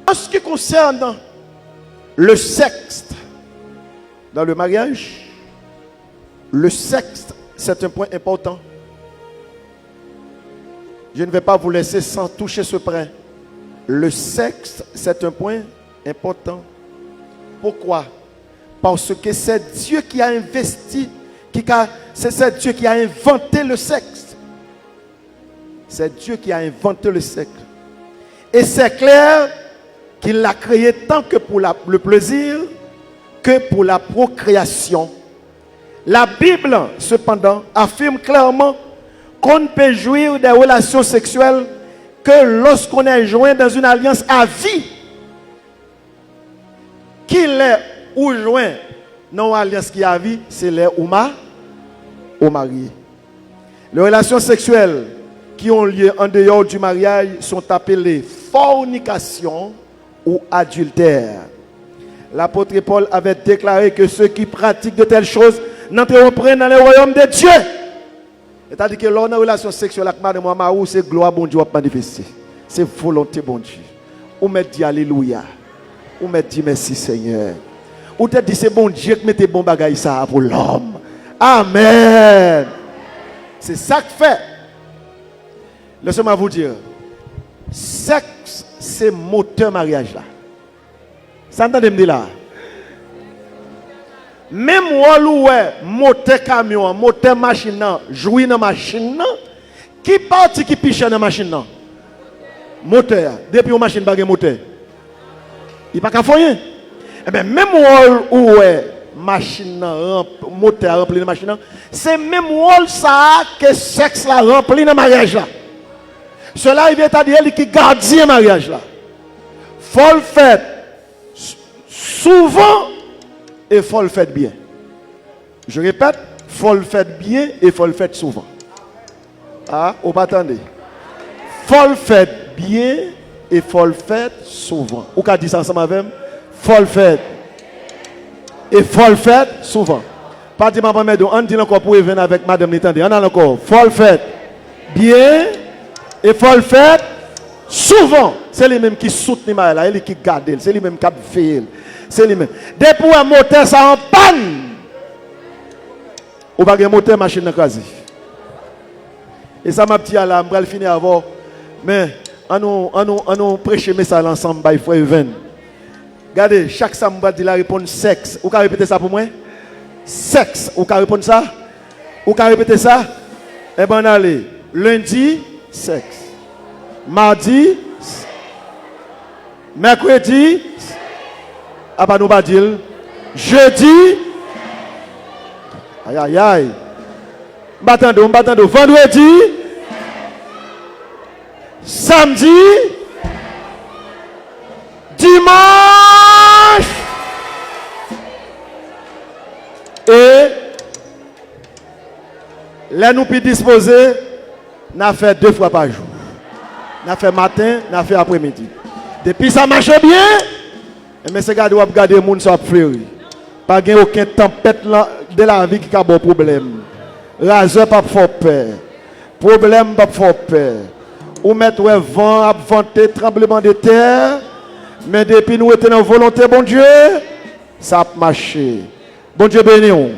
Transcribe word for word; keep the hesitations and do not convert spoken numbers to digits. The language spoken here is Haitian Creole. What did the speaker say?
En ce qui concerne le sexe dans le mariage, le sexe, c'est un point important. Je ne vais pas vous laisser sans toucher ce point. Le sexe, c'est un point important. Pourquoi? Parce que c'est Dieu qui a investi, qui a, c'est, c'est Dieu qui a inventé le sexe. C'est Dieu qui a inventé le sexe. Et c'est clair qu'il l'a créé tant que pour la, le plaisir que pour la procréation. La Bible, cependant, affirme clairement qu'on ne peut jouir des relations sexuelles que lorsqu'on est joint dans une alliance à vie. Kilè ou jwenn nan yon alyans ki avi? Se lè ou ma, ou marye. Les relations sexuelles qui ont lieu en dehors du mariage sont appelées fornication ou adultère. L'apôtre Paul avait déclaré que ceux qui pratiquent de telles choses n'entreront point dans le royaume de Dieu. Sètadi ke lè w nan relasyon seksyèl ak madanm ou, ak mari w, se glwa Bondye w ap manifeste. Se volonte Bondye. Ou mèt di alelouya. Ou mèt di mèsi Senyè. Ou te di se Bondye k mete bon bagay sa a pou lòm. Amèn. Se sa k fè. Laissez-moi vous dire, sèks se motè maryaj la. Sa n tande m di la a? Menm wòl ou wè motè kamyon an, motè machin nan, jwi nan machin nan, ki pati ki pi chè nan machin nan? Motè a. Depi yon machin pa gen motè, li pa ka fè anyen. Enben, menm wòl ou wè machin nan, ranp-, motè a ranpli nan machin nan, se menm wòl sa a ke sèks la ranpli nan maryaj la. Sèla rive ta di e li ki gadyen maryaj la. Fò l fèt s-, souvan e fò l fèt byen. Je répète, fò l fèt byen e fò l fèt souvan. A, ou pa tande. Fò l fèt byen e fò l fèt souvan. Ou ka di sa ansanm avè m? Fò l fèt e fò l fèt souvan. Pa di m ap anmède w. Ann di l ankò pou Even avèk madanm li tande. Ann al ankò. Fò l fèt byen e fò l fèt souvan. Se li menm ki soutni maryaj la, e li ki gade l, se li menm k ap veye l. Se li menm. Depi w wè motè sa an pàn, ou pa gen motè, machin nan kraze. E sa m ap di a la, m pral fini avè w. Men, ann nou, ann nou, ann nou preche mesaj la ansanm bay frè Even. Gade, chak sa m pral di la reponn sèks. Ou ka repete sa pou mwen? Sèks. Ou ka reponn sa? Ou ka repete sa? Enben, ann ale. Lendi, sèks. Madi, s-, mèkredi, s-, apa nou pa di l? Jedi, ayayay. M pa tande w, m pa tande w. Vandredi, samdi, dimanch. E lè nou pi dispoze, n a fè de fwa pa jou. N a fè maten, n a fè apremidi. Depi sa mache byen, enben se gade w ap gade moun sa w ap fleri. Pa gen okenn tanpèt lan, de lavi ki ka ba w pwoblèm. Razè p ap fè w pè. Pwoblèm p ap fè w pè. Ou mèt wè van ap vante, tranblemanntè, men depi nou rete nan volonte Bondye, sa ap mache. Bondye beni w.